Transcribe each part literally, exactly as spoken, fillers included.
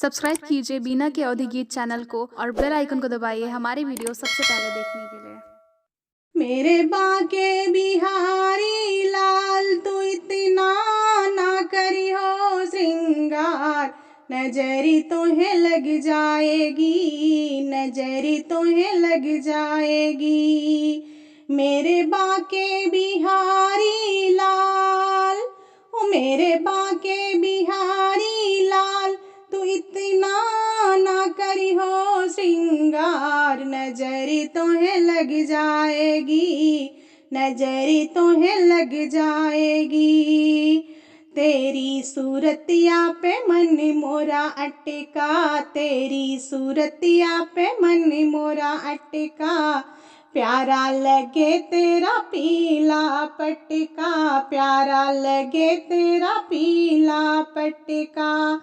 सब्सक्राइब कीजिए बीना के अवधी गीत चैनल को और बेल आइकन को दबाइए हमारी वीडियो सबसे पहले देखने के लिए। मेरे बांके बिहारी लाल, तू इतना ना करिहो श्रृंगार, नजरी तोहे लग जाएगी, नजरी तोहे लग जाएगी। मेरे बांके बिहारी लाल, ओ मेरे बांके बिहारी लाल, तू इतना ना करिहो श्रृंगार, नजरी तोहे लग जाएगी, नजरी तोहे लग जाएगी। तेरी सूरतिया पे मन मोरा अटका, तेरी सूरतिया पे मन मोरा अटका, प्यारा लगे तेरा पीला पटका, प्यारा लगे तेरा पीला पटका।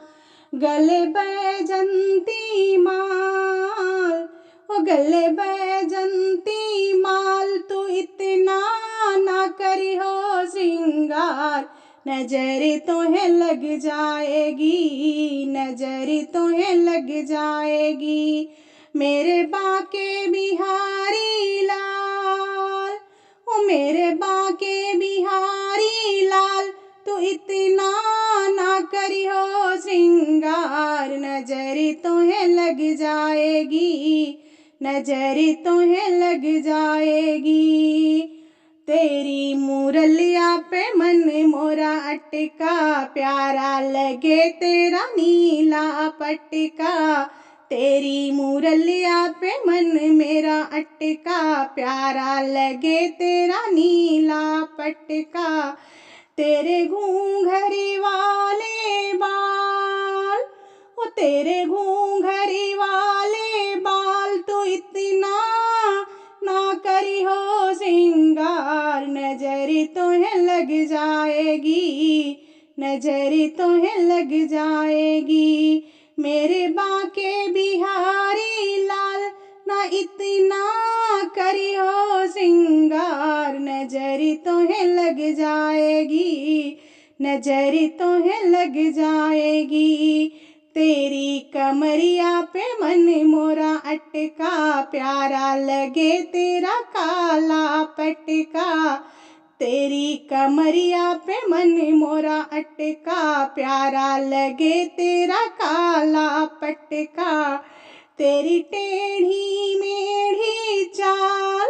गले बैजंती माल, ओ गले बैजंती माल, तू इतना ना करिहो श्रृंगार, नजर तोहे लग जाएगी, नजर तोहे लग जाएगी। मेरे बांके बिहारी लाल, ओ मेरे बांके बिहारी लाल, तू इतना ना करिहो श्रृंगार, नजर तोहे लग जाएगी, नजर तोहे लग जाएगी। तेरी मुरलिया पे मन मोरा अटका, प्यारा लगे तेरा नीला पटका। तेरी मुरलिया पे मन मेरा अटका, प्यारा लगे तेरा नीला पटका। तेरे घूंघरी वाले बाल, ओ तेरे घूंघरी वाले बाल, तू इतना ना करिहो श्रृंगार, नजर तोहे लग जाएगी, नजर तोहे लग जाएगी। मेरे बांके बिहारी लाल, ना इतना करिहो श्रृंगार, नजर तोहे लग जाएगी, नजर तोहे लग जाएगी। तेरी कमरिया पे मन मोरा अटका, प्यारा लगे तेरा काला पटका। तेरी कमरिया पे मन मोरा अटका, प्यारा लगे तेरा काला पटका। तेरी टेढ़ी मेढ़ी चाल,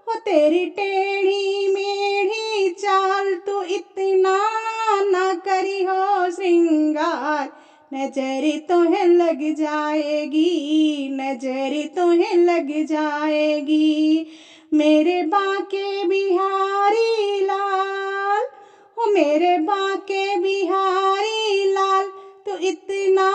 ओ तेरी टेढ़ी मेढ़ी चाल, तू इतना ना करिहो श्रृंगार, नजर तोहे लग जाएगी, नजर तोहे लग जाएगी। मेरे बांके बिहारी लाल, ओ मेरे बांके बिहारी लाल, तू इतना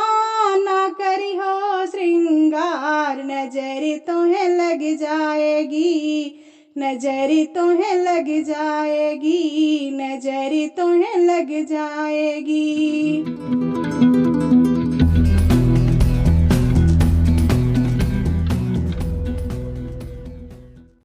ना करिहो श्रृंगार, नजर तोहे लग जाएगी, नजर तोहे लग जाएगी, नजर तोहे लग जाएगी।